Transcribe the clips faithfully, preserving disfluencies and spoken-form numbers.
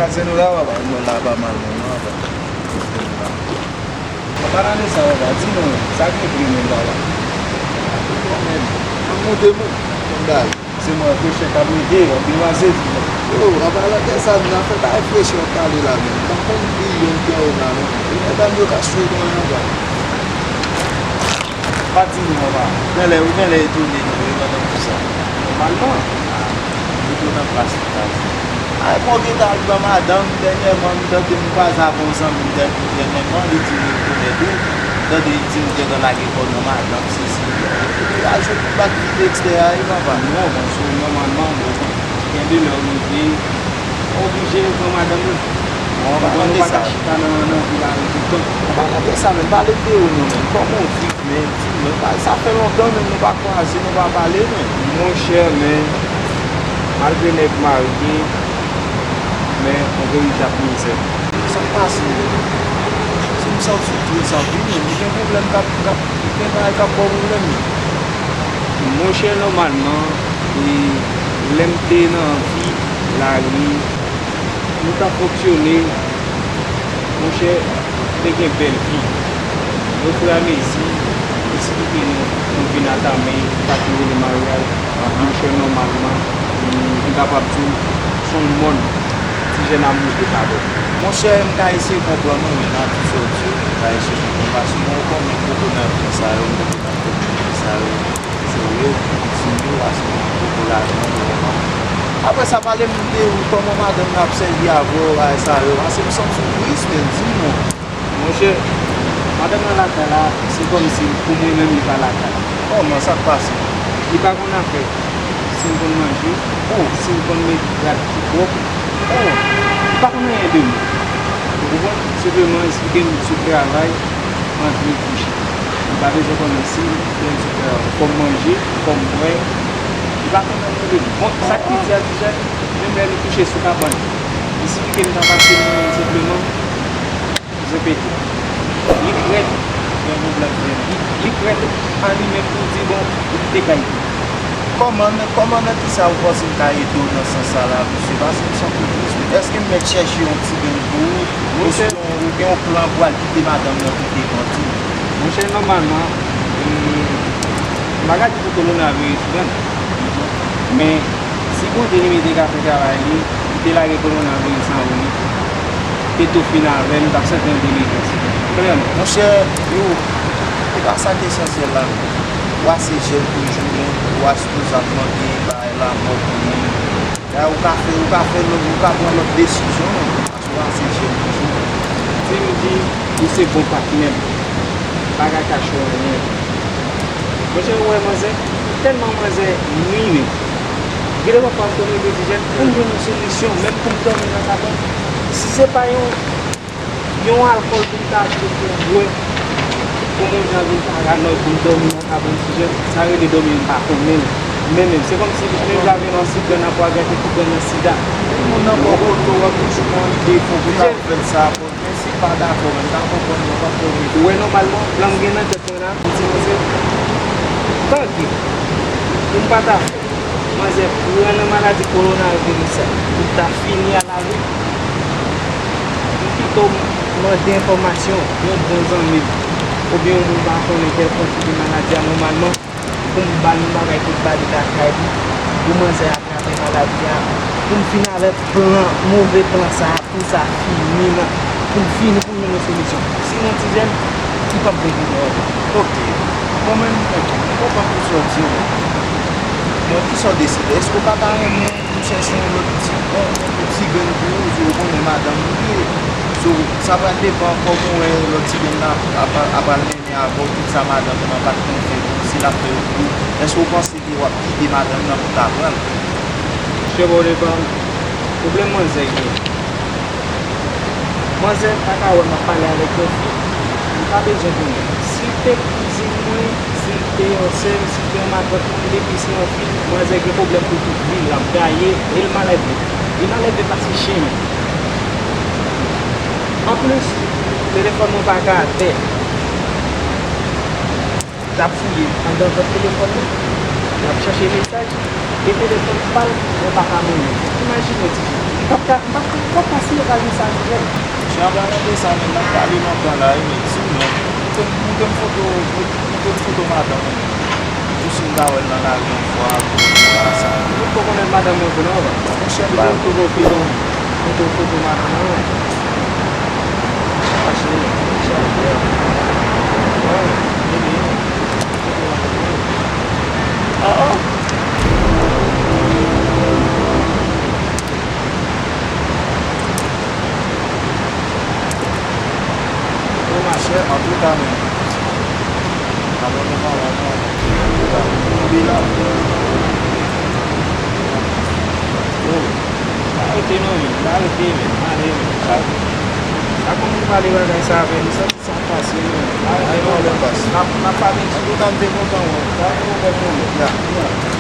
Pase nou la, papa. Mwen la pa mal, non, non, papa. An palan de sa, papa, di nou, sa k rive menm, papa? Bon, men, an monte moun, moun bay. Se mwen, frechè k ap rete, w ap devanse, di mwen. Yo, an palan de sa, nou nan fè bagay frechè w ap pale la, menm. M pa konn pi yon kè w la, non. E medam yo ka sou mwen, papa. Pa di nou, papa. Ou genlè, ou genlè etone nou, wi, pandan tout sa. Nòmalman, ah, nou tou nan plas nou ta di. Ay, bon, gen ta al pran madanm, dènyèman, m tande m kwaze avè yon zanmi m dènyèman, li di m li rekonèt ou, m tande li di m gentan lage kò nan madanm, sesi, li la. Epi, li al jwenn tout aktivite ekstè a, wi, papa. Non, bon, sou nòmalman, bon, kenbe lè w rive, oblije pran madanm ou. Bon, an palan de sa, chita nan, nan vil la, wi, toutan. An palan de sa, men pale de ou, non, men kòman w viv, men di mwen, sa fè lontan, men nou pa kwaze, nou pa pale, men. Monchè, men, malgre nèg marye, men, on veri j ap mizè. Sa k pase, men? Si m santi w très anpil, men, ou gen pwoblèm k ap, k ap, gen bagay k ap ba w pwoblèm, men. Monchè, nòmalman, e, lè m te nan vi lari, nou t ap fonksyone, monchè, te gen bèl vi. Men ofiramezi, nesesite nou, nou vin atame sa ki rele maryaj, monchè, nòmalman, m, m kapab di w, s on mòn ti jèn ap moute pa bò. Monchè, m ka eseye konprann ou, men nan tout sa w di yo, m ka eseye konprann, paske mwen, ou konnen poko nan tan sa yo, m poko nan tan sa yo. Sou yo, di yo, paske m poko lajan vrèman. Apre sa, pale m de ou, kòman madanm nan ap sèvi avè w, bagay sa yo. Paske m santi w tris, men di m non. Monchè, madanm nan lakay la, se kòmsi pou mwen menm li pa lakay. Kòman, sa k pase? Li pa konn afè si m konn manje, oh, si m konn met rad ki pwòp, oh, li pa konn anyen de mwen. Ou konprann? Senpleman, esplike m sou travay, antre kouche. Li pa bezwen konnen si m gen sou travay. Fò m manje, fò m bwè. Li pa konn anyen de mwen. Bon, sa k pi di a, Tijèn, menm lè nou kouche sou kabann, li sifi ke m ta pase mwen menm senpleman. Repete. Li krèt, gen pwoblèm vrèman. Li, li krèt an li menm pou di, bon, li te kay. Kòman, men kòman, nan kisa ou panse m ka ede w nan sans sa la, mesye? Paske m santi w tris, men èske m mèt chèche yon ti grenn pou ou? Monchè. Osnon ou gen yon plan pou al kite madanm nan kite grandi? Monchè, nòmalman, e, m pa ka di pou kowonaviris pran m. Men, si Bondye li menm te ka fè travay li, li te lage kowonaviris anwo li, te tou fini avè l, m t ap santi yon delivrans. Klèman. Monchè, yo, se pa sa k esansyèl la, non. Wa se jèn toujou, men wa se toujou ap mande bagay lanmò pou moun. La, ou ka fè, ou ka fè lòt, ou ka pran lòt desizyon, non. Paske w ase jèn toujou. Si m di ou se bon patnè m, m pa ka kache w anyen. Monchè, ou wè manzè, tèlman manzè nwi menm. Gen de pafwa m konn rete di jèn, pou m jwenn yon solisyon, menm pou m dòmi nan kabann. Si se pa yon, yon alkòl pou m ta achte pou m bwè, pou m yon jan vin paranòy pou m dòmi nan kabann ti jèn, sa rele dòmi m pa konnen l. Men menm, se kòmsi menm jan vin yon ti grenn apwa gate ti grenn nan sida. Moun nan pran moto, w ap toujou nan defo pou ta fè sa. Men si pa dakò, men ta konprann, men pa konprann. Ou wè nòmalman, plan m gen nan tèt mwen la, m di manzè, tanke pou m pa ta fè manzè pran nan maladi kowonaviris sa, pou ta fini a lavi, m pito mande enfòmasyon yon bon zanmi m, oubyen yon moun m pa konnen kèlkonk ki gen maladi a nòmalman, pou m ba l yon bagay pou l ba li lakay li, pou manzè a trape maladi a, pou m fin avèk plan, move plan sa a, pou sa fini nan, pou m fini, pou m jwenn yon solisyon. Sinon, ti jèn, li p ap gen pwoblèm. Ok. Bon, men, ok, m konprann tout sa w di yo. Bon, kisa w deside? Èske w pa ta renmen m chèche yon lòt ti, yon, yon ti grenn pou ou, si w konnen madanm ou ye? So, sa pral depann kòman w wè lòt ti grenn nan ap, ap, ap pral mennen avè w, tout sa madanm nan pa t konn fè pou ou, si l ap fè yo pou ou. Èske w panse ke w ap kite madanm nan pou ta pran l? Monchè, bon, depann pwoblèm manzè gen. Manzè pa ka wè m ap pale avèk yon fi, li pa bezwen konnen. Si l te kouzin mwen, si l te yon sè m, si l te yon matant mwen, depi se yon fi, manzè gen pwoblèm pou tout vi l, l ap gaye, e l malelve. Li malelve pase chen menm. Anplis, telefòn mwen pa ka atè. L ap fouye anndan vant telefòn nan, l ap chache mesaj, e telefòn pa l, mwen pa ka mouye. Imajine w, ti fi. M pa, m pa, m pa, m pa si yo ka gen sa jwenn. Jan bagay de sa menm, n ap pale lontan la, wi, men di m non. Montre m, montre m foto, montre m foto madanm ou. Pou si m ka wè l nan lari yon fwa, pou m wè sa. Ou poko konn madanm mwen vre non, papa. Monchè, m te poko pran yon foto, foto madanm mwen. Fache, fache. Wi, bebe. Foto madanm mwen. Ah, ah. Bon, machè, antouka, men. Abòne pa la, non. Antouka, kenbe la. Oh. Pa rete, non, men. Pa rete, men. Ale, men. A, a kòman w pale bagay sa avè li, sa, sa pase, men. Pa rete, non, men. N ap, n ap pale sou. Antouka, m te kontan wè w. Pa gen pwoblèm, non, men. Ya, ya.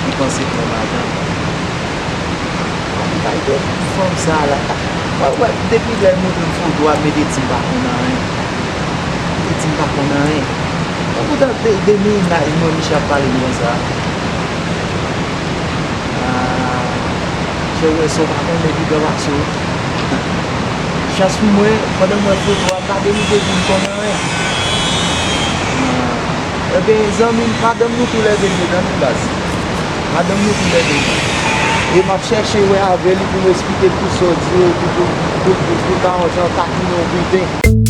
Li panse pran madanm. Kay de fanm sa la. Wè, wè, depi lè l montre m foto a, mete di m pa konn anyen. Mete di m pa konn anyen. Mwen kontan de, de minit la, mwen Michel ap pale m konsa. Ah, se wè sa w pa konnen ki dwa pase w. Chans pou mwen, pandan m wè foto a, m pa te rive di m konnen anyen. Ah, ebyen, zanmi m, madanm nou tou lè de, tande baz. Madanm nou tou lè de. E m ap chèche wè avè li pou m esplike l tout sa w di yo, pou, pou, pou, pou, pou ta yon jan takinen w biten.